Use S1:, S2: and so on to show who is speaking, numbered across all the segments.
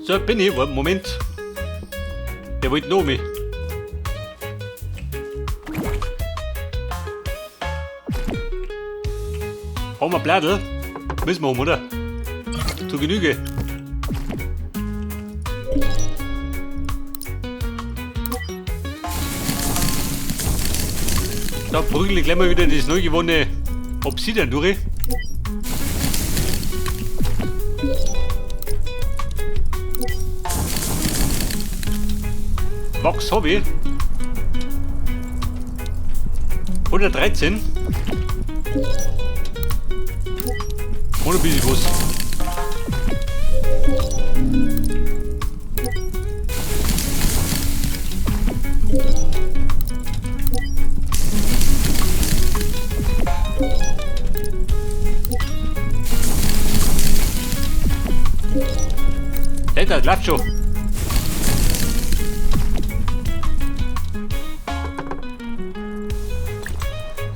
S1: So, bin ich. Moment. Der wollte noch mich. Haben wir Bladel? Müssen wir haben, oder? Zu Genüge. Da prügel ich gleich mal wieder das neu gewonnene Obsidian durch. Wachs hab ich. 113. Und ein bisschen was. Das läuft schon.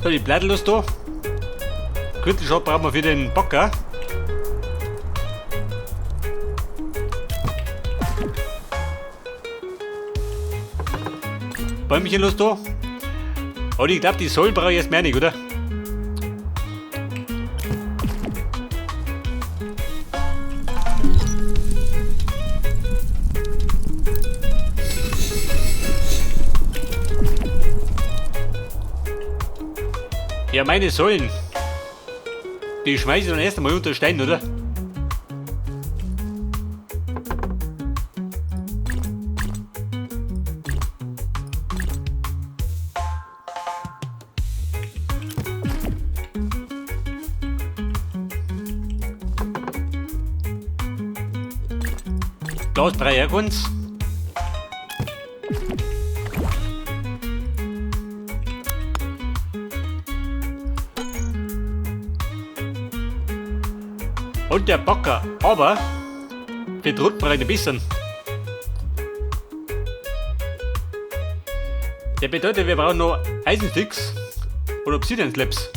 S1: So, die Blätterlust da. Gürtelschott brauchen wir für den Backer. Bäumchen los da. Und ich glaube, die Säulen brauche ich jetzt mehr nicht, oder? Ja, meine Säulen. Die schmeiße ich dann erst einmal unter Stein, oder? Da ist drei Airguns. Und der Backer, aber für Druckbreite bisschen. Der bedeutet, wir brauchen noch Eisensticks und Obsidian Slabs.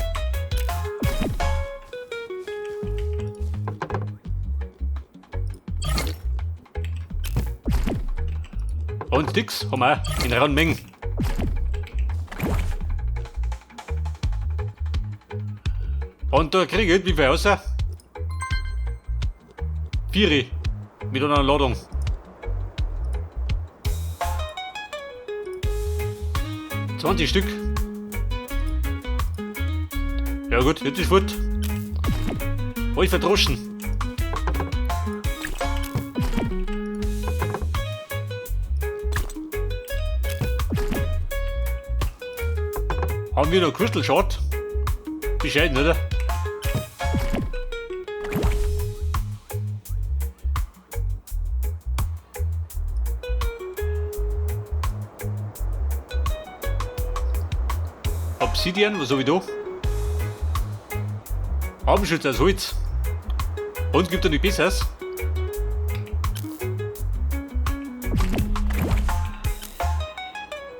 S1: Und Sticks haben wir auch in rauen Mengen. Und da kriege ich wie viel raus? 4 mit einer Ladung. 20 Stück. Ja gut, jetzt ist fort. Euch verdroschen. Haben wir noch Crystal Shot? Bescheiden, oder? Obsidian, was hab ich da? Armschutz aus Holz. Und gibt da nicht Besseres?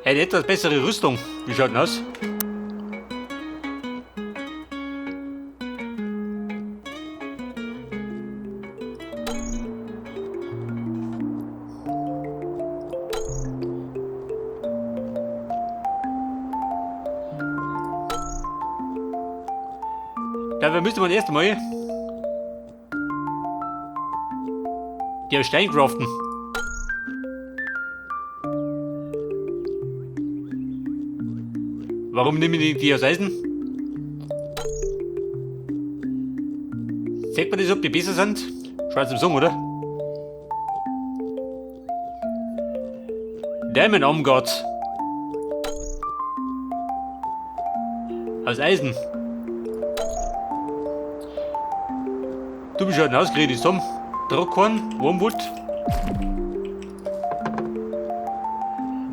S1: Eine etwas bessere Rüstung. Wie schaut denn aus? Dafür müsste man erst einmal die Stein craften. Warum nehme ich die aus Eisen? Sagt man das, ob die besser sind? Schwarz im Song, oder? Diamond Armguards. Aus Eisen. Du bist halt ausgeredet, Tom. Drakon, Wormwood.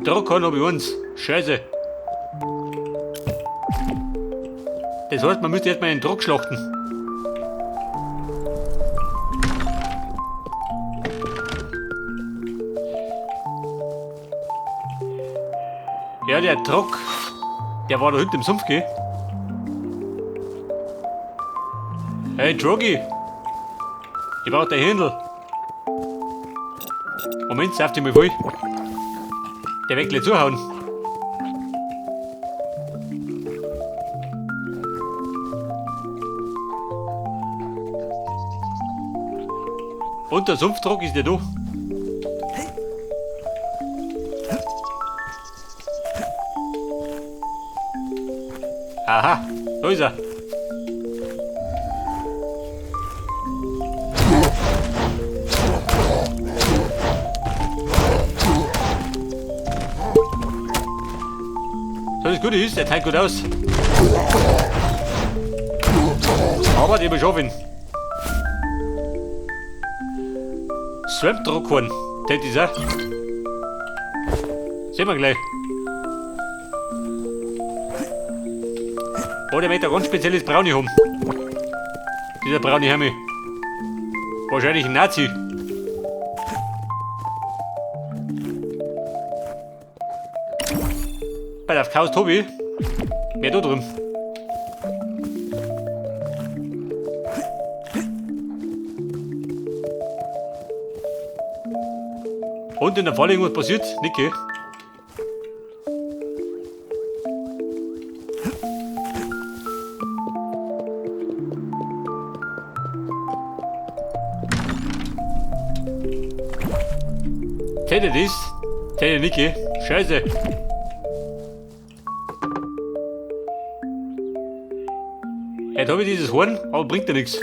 S1: Drakon hab ich eins. Scheiße. Das heißt, man müsste erstmal einen Druck schlachten. Ja, der Druck, der war da hinten im Sumpf, gell? Hey, Drogi! Ich brauch dein Händel. Moment, sauf dich mal voll. Der wird gleich zuhauen. Und der Sumpfdruck ist ja da. Aha, da ist er. So, das Gute ist, der teilt gut aus. Aber die beschaffen. Swamp-Druckhorn, das ist er. Sehen wir gleich. Oh, der möchte ein ganz spezielles Brownie haben. Dieser braune Hermi. Wahrscheinlich ein Nazi. Bei der Chaos Tobi. Mehr da drin. Und in der Falle irgendwas passiert? Nicke. Täte das? Täte Nicke. Scheiße. Jetzt hab ich dieses Horn, aber bringt ja nichts.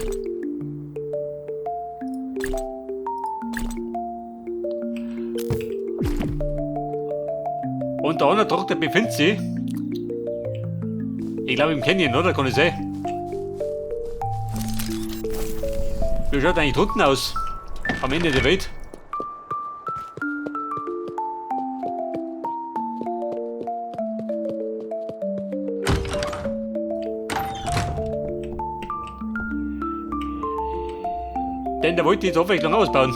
S1: Und der andere Traktor befindet sich, ich glaube im Canyon, oder? Kann ich sein? Wie schaut eigentlich drunten aus? Am Ende der Welt. Denn da wollte ich jetzt Abwechslung ausbauen.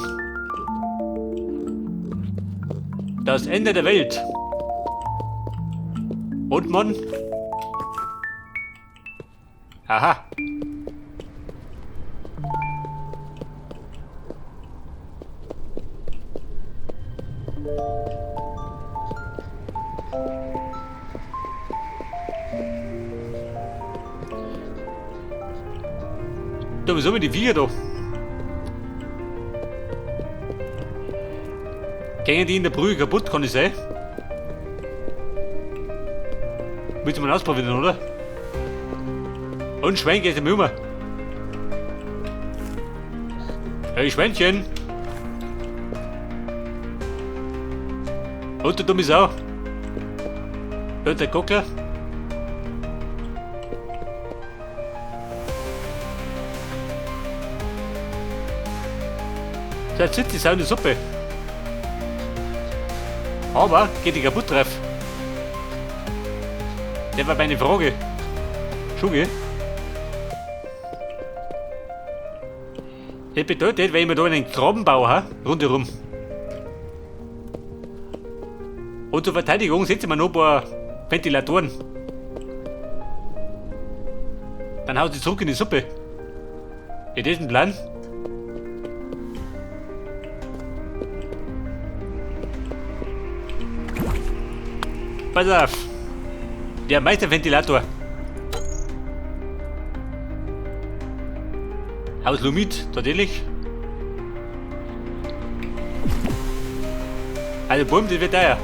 S1: Das Ende der Welt. Und Mann? Aha. Da, was haben wir die Viecher da? Gehen die in der Brühe kaputt, kann das sein? Willst du mal ausprobieren, oder? Und Schwein geht im Hummer. Hey Schweinchen! Und du dumme Sau! Hört der Gockler? Da sitzt die Sau in der Suppe. Aber geht die kaputt drauf? Das war meine Frage. Schon, gell? Das bedeutet, wenn ich mir da einen Graben baue, ha, rundherum. Und zur Verteidigung setzen wir noch ein paar Ventilatoren. Dann haut sie zurück in die Suppe. Ja, das ist ein Plan. Pass auf! Der Meisterventilator. Aus Lumit, tatsächlich. Also Bumm, das wird teuer.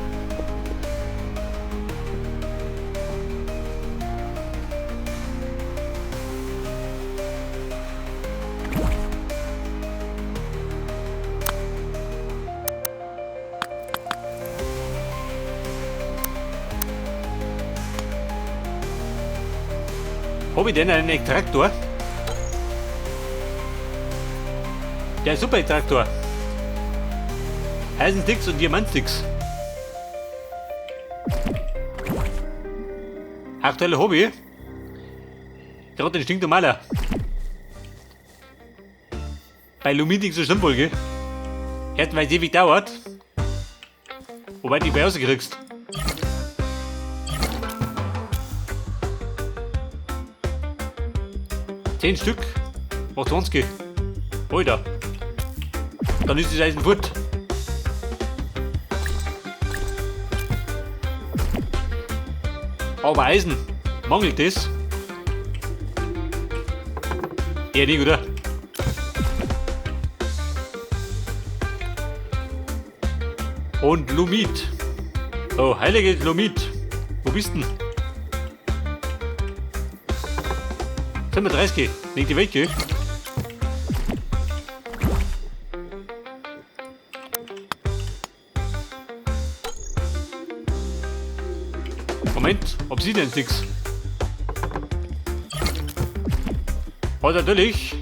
S1: Hab ich denn einen Extraktor? Der Super-Extraktor. Eisensticks und Diamantsticks. Aktuelle Hobby. Gerade den stinknormaler. Bei Lumit nicht so schlimm wohl, gell? Erst weil es ewig dauert. Wobei du die Börse kriegst. 10 Stück. Macht 20. Alter. Dann ist das Eisen fort. Aber Eisen, mangelt das? Eher nicht, oder? Und Lumit. Oh, heilige Lumit. Wo bist denn? 35. Liegt die Welt, gell? Moment, Obsidian Sticks. Und natürlich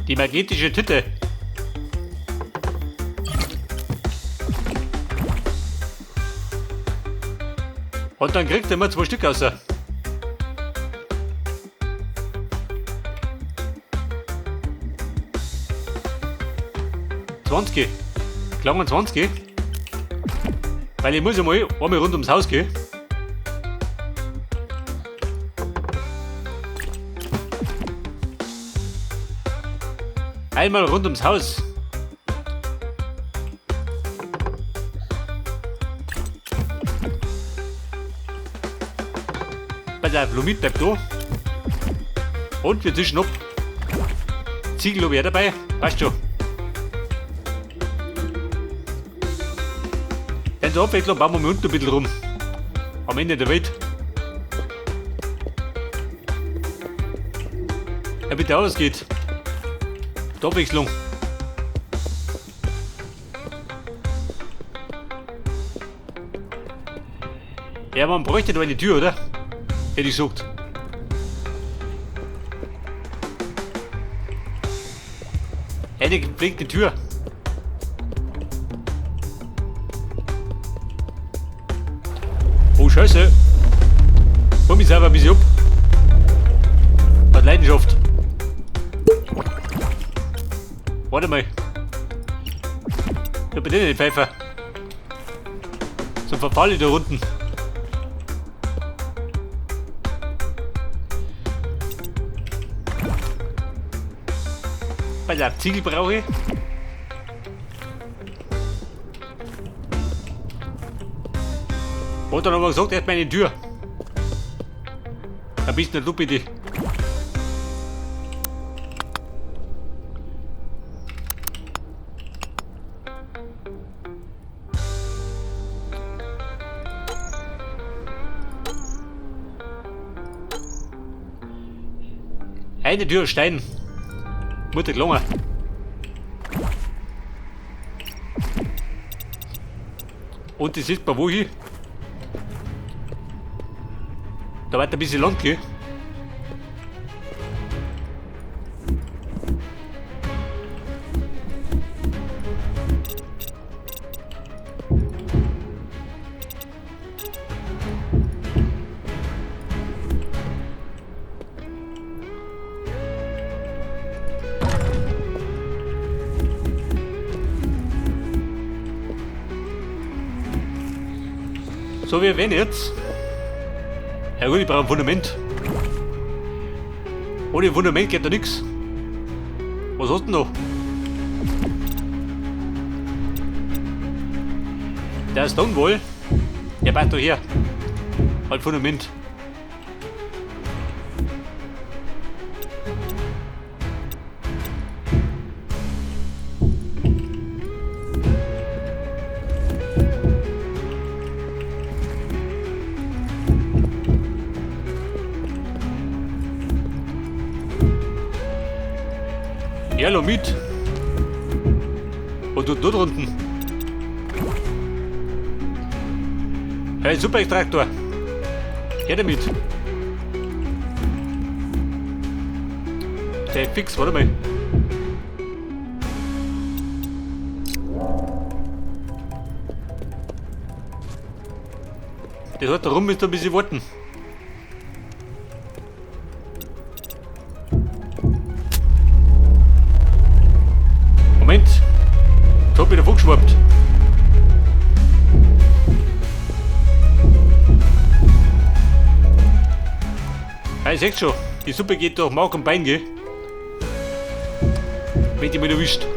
S1: die magnetische Titte. Und dann kriegt er immer 2 Stück raus. 20. Klangen 20. Weil ich muss ja mal einmal rund ums Haus gehen. Einmal rund ums Haus. Pass auf, Lumit bleibt da. Und wir tischen ab. Ziegel habe ich auch dabei. Passt schon. Dann zur Abwechslung bauen wir mal unten ein bisschen rum. Am Ende der Welt. Damit der ausgeht. Die Abwechslung. Ja, man bräuchte da eine Tür, oder? Hätte ich gesagt. Eine gepflegte Tür. Oh Scheiße. Hol mich selber ein bisschen ab. Hat Leidenschaft. Warte mal. Ich hab bei denen die Pfeife. Zum Verfall da unten. Bei der Ziegel brauche ich. Und dann haben wir gesagt, erst meine Tür. Ein bisschen du bitte. Eine Tür Stein. Mutter gelungen. Und das ist bei wo hin? Da wird ein bisschen lang, gell? So, wir werden jetzt. Ja gut, ich brauche ein Fundament. Ohne Fundament geht da nix. Was hast du denn noch? Der ist Stonewall. Der passt doch her. Halt Fundament. Ja, mit. Und dort unten. Hey, super Extraktor. Her damit. Der fix, warte mal. Das hat da rum, müsst ihr ein bisschen warten. Moment, da hab ich wieder vorgeschwappt. Ja, ihr seht schon, die Suppe geht durch Mark und Bein, gell? Wenn die mal erwischt.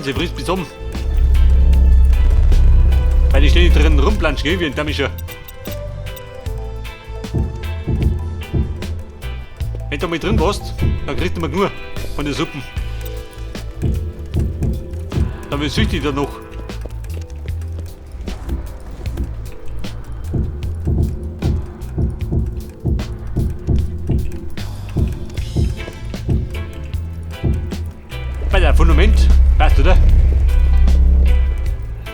S1: Sachen, sie frisst bis um. Weil ich ständig drin rumplansch, gell, wie ein Damischer. Wenn du mal drin warst, dann kriegst du mal genug von den Suppen. Dann wird süchtig danach. Bei der Fundament, passt, oder?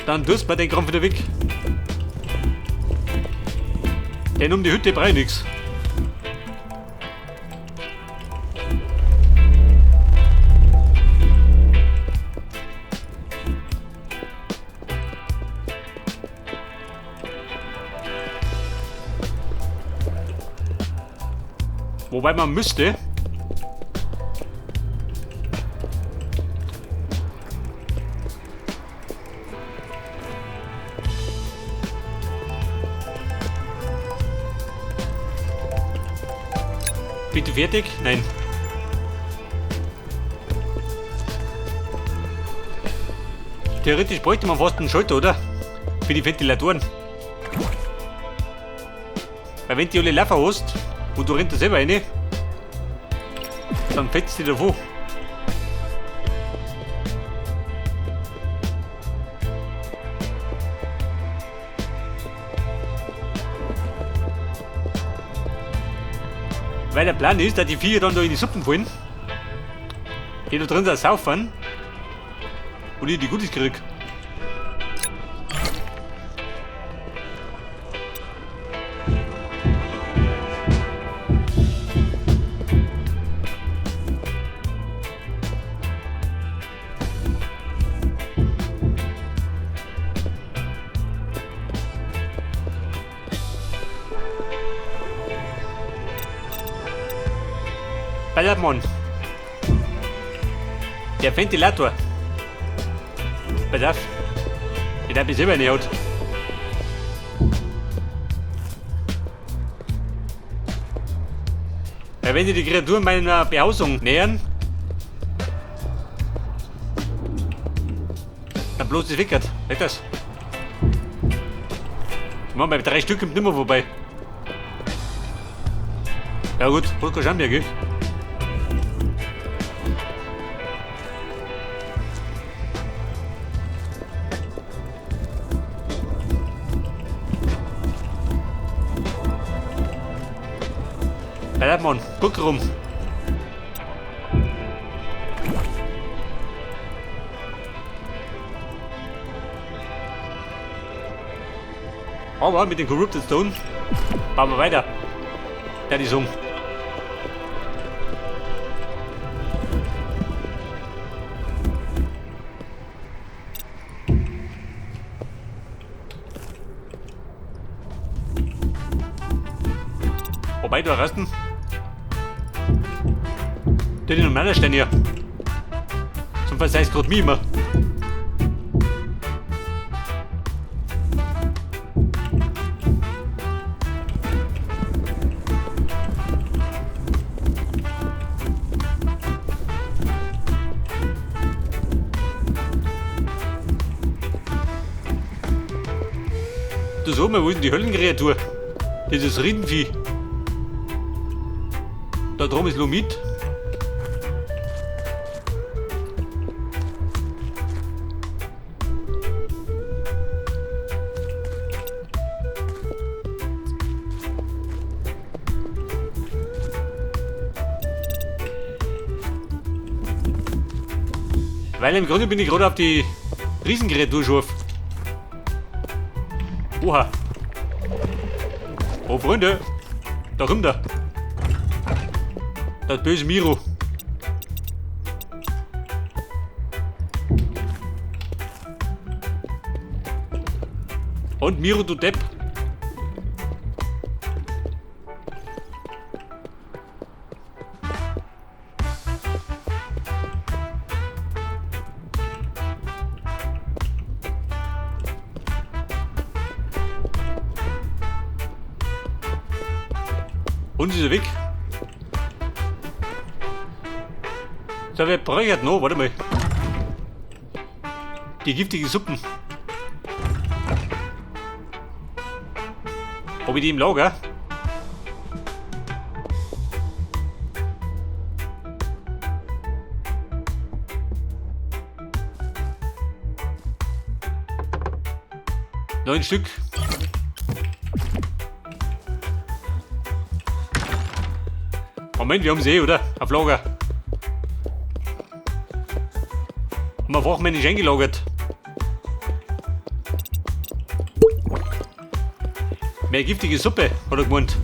S1: Dann tust du den Kram wieder weg. Denn um die Hütte brauche ich nichts. Wobei man müsste. Bitte fertig? Nein. Theoretisch bräuchte man fast einen Schalter, oder? Für die Ventilatoren. Weil wenn die alle laufen hast und du rennst da selber rein, dann fetzt die davon. Weil der Plan ist, dass die Viecher dann da in die Suppen fallen, die da drin da saufen und ich die Goodies krieg. Ballermann. Der Ventilator. Pass auf. Ich hab ich selber nicht hat. Weil wenn die Kreaturen meiner Behausung nähern, dann bloß das weckert. Weißt das? Ich mach bei 3 Stück kommt nimmer vorbei. Ja gut, hol keinen Scham mehr, gell? Bleib Mann, guck rum. Aber mit dem Corrupted Stone bauen wir weiter. Ja, die Song. Wobei, du Rasten. Der den normalen Stein hier. Zum Fall sei es grad mir immer. Du sag mal, wo ist denn die Höllenkreatur? Dieses Riesenvieh. Da drum ist Lumit. Weil im Grunde bin ich gerade auf die Riesenkreatur scharf. Oha. Oh Freunde, da kommt er. Das böse Miro. Und Miro, du Depp. Und ist er weg. So, wer bräuchte noch? Warte mal. Die giftige Suppen. Hab ich die im Lager? Neun Stück. Moment, wir haben sie eh, oder? Auf Lager. Haben wir fachmännisch eingelagert. Mehr giftige Suppe, hat er gemeint.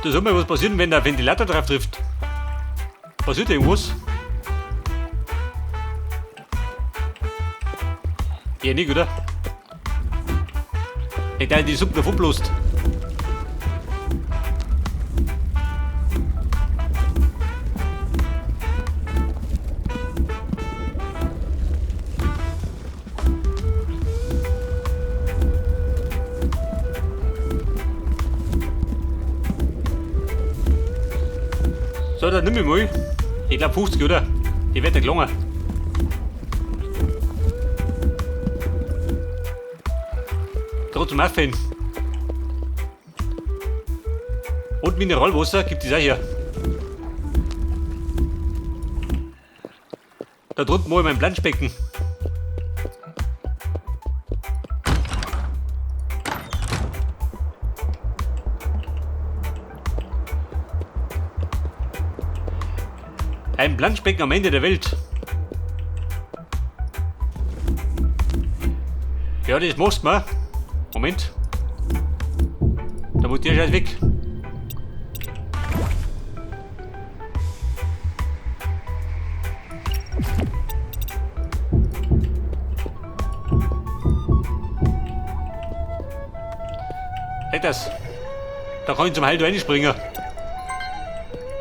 S1: Da soll mal was passieren, wenn der Ventilator drauf trifft. Passiert irgendwas? Ja, nicht, oder? Ich dachte, die Suppe davon bloßt. So, dann nimm ich mal. Ich glaub 50, oder? Die wird ja gelungen. Gerade zum Aufhören. Und Mineralwasser gibt es auch hier. Da drunten mal mein Planschbecken. Ein Planschbecken am Ende der Welt. Ja, das machst du. Moment. Da muss der Scheiß weg. Hey, das. Da kann ich zum Heil reinspringen.